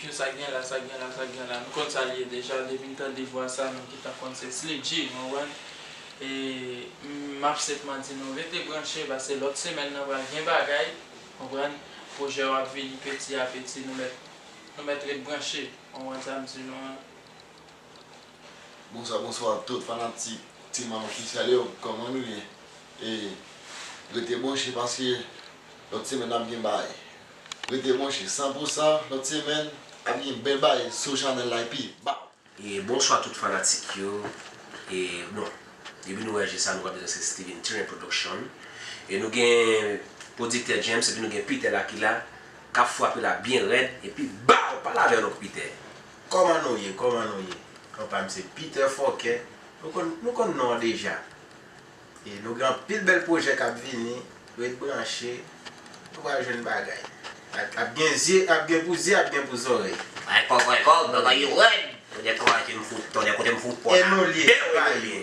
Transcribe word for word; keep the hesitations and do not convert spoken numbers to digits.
Yo, sa gen la, sa gen la, sa gen la. Nou konn sa l ye deja, depi n tande vwa sa, nou gentan konn se Sledjee, w konprann? E m ap senpman di nou rete branche, paske lòt semèn nan pral gen bagay, w konprann? Pwojè yo ap vini peti a peti, nou mèt, nou mèt ret branche, w konprann sa m di nou an? Bonswa, bonswa tout fanatik Team Manm Ofisyèl yo, kòman nou ye? E rete branche paske lòt semèn ap gen bagay. Rete branche san pou san, lòt semèn ap gen bèl bagay sou chanèl la epi baw! E bonswa tout fanatik yo. E bon, depi nou wè je sa nou konnen se Steven Terrain Production. E nou gen pwodiktè James epi nou gen Peter la ki la k ap frape la byen rèd epi baw! Pale avè nou Peter. Kòman nou ye? Kòman nou ye? Non pa m se Peter Fòkè. Nou konn, nou konn non an deja. E nou gen anpil bèl pwojè k ap vini. Ret branche. Nou pral jwenn bagay. Ap gen zye, ap gen pou zye, ap gen pou zòrèy. Bay kòb, bay kòb, bagay yo rèd. Tande kòman ke m fout, tande kote m fout pòt la. E nou li ye, se pa li.